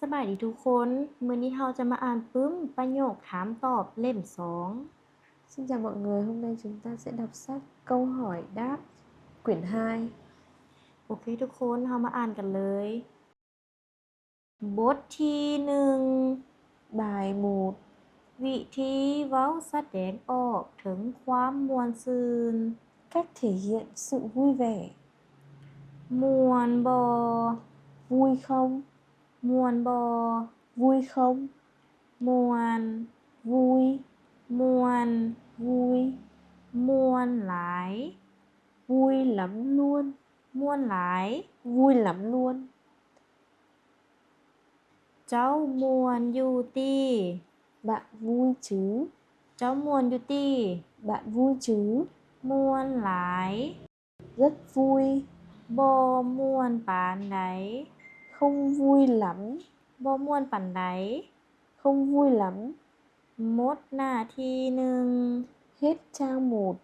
ສະບາຍດີທຸກຄົນ, ມື້ນີ້ເຮົາຈະມາອ່ານປຶ້ມປະໂຫຍກຖາມຕອບເຫຼັ້ມສອງ. Xin chào mọi người, hôm nay chúng ta sẽ đọc sách Câu hỏi đáp quyển hai. ໂອເຄທຸກຄົນ, ເຮົາມາອ່ານກັນເລີຍ. ບົດທີໜຶ່ງ. Bài một. ວິທີເວົ້າສະແດງອອກເຖິງຄວາມມ່ວນຊື່ນ. Cách thể hiện sự vui vẻ. ມ່ວນບໍ່? Vui không? ມ່ວນບໍ່? Vui không? ມ່ວນ. Vui. ມ່ວນ. Vui. ມ່ວນຫຼາຍ. Vui lắm luôn. ມ່ວນຫຼາຍ. Vui lắm luôn. ເຈົ້າມ່ວນຢູ່ຕິ? Bạn vui chứ? ເຈົ້າມ່ວນຢູ່ຕິ? Bạn vui chứ? ມ່ວນຫຼາຍ. Rất vui. ບໍ່ມ່ວນປານໃດ. Không vui lắm. ບໍ່ມ່ວນປານໃດ. Không vui lắm. ໝົດໜ້າທີໜຶ່ງ. Hết trang một.